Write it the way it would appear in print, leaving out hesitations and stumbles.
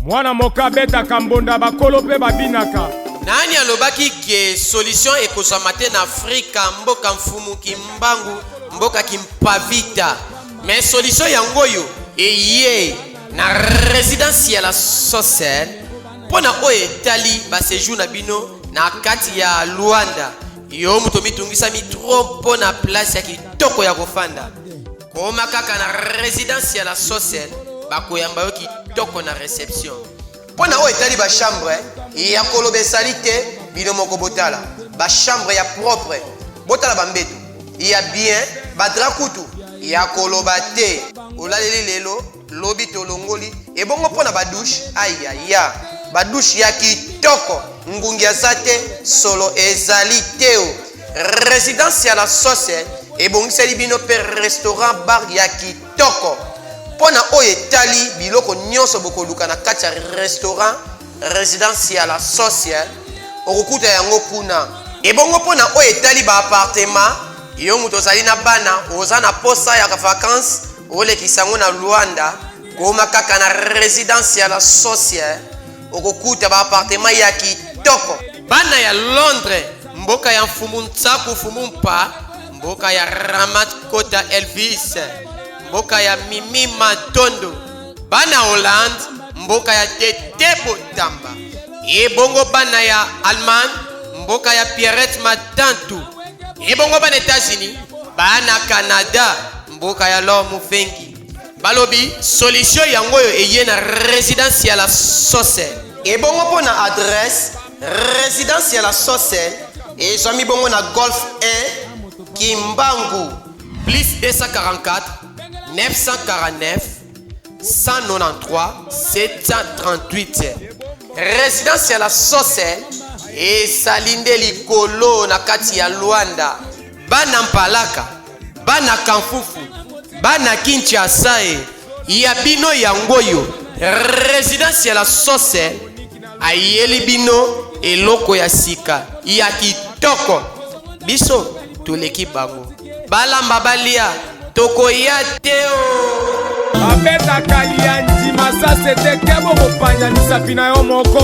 Mwana moka abetaka mbonda bakolo mpe babinaka. Nani alobaki ke solution ekozwama te na Afrika, mboka mfumu Kimbangu, mboka Kimpavita? Mais solution yango oyo eye na residence ya la Socil mpo na oyo etali ba sejour na bino na kati ya Luanda. Yo moto omitungisami trop mpo na place ya kitoko ya kofanda, koma kaka na residence ya la Socil, bakoyamba yo kitoko na reception. Mpo na oyo etali bachambre ya koloba esali te, bino moko botala bachambre ya propre, botala bambeto ya bien, badra kutu ya koloba te. Olaleli lelo, lobi tolongoli. Ebongo mpo na badouche, ayaya, badouche ya kitoko, ngungi aza te, solo ezali te. O residence ya la Sauce ebongiseli bino mpe restaurant bar ya kitoko. Mpo na oyo etali biloko nyonso bokoluka na kati ya restaurant residence ya la Sauce, okokuta yango kuna. Ebongo mpo na oyo etali baappartement, yo moto ozali na bana, oza na posa ya vacances, olekisa yango na Luanda, koma kaka na residence ya la Sauce, okokuta baappartement ya kitoko. Bana ya Londres, mboka ya mfumu Ntsaku, mfumu Mpa, mboka ya Ramat Kota Elvis, mboka ya Mimi Matondo, bana Hollande, mboka ya Tete Botamba, ebongo bana ya Allemagne, mboka ya Pierrette Matantu, ebongo bana États-Unis, bana Canada, mboka ya Lor Mufengi. Balobi solution yango oyo eye na residence ya la Sauce. Ebongo mpo na adresse, residence ya la Sauce ezwami bongo na Golf 1 Kimbangu, plus 244 949 193 738. Residence ya la Sauce ezali nde likolo na kati ya Luanda. Bana Mpalaka, bana Kamfufu, bana Kinshasa, e ya bino yango oyo residence ya la Sauce ayeli bino eloko ya sika ya kitoko. Biso toleki bango, balamba balia, tokoya te o. Babetaka liyanzi masase te, kebo kopanza misapi na yo moko.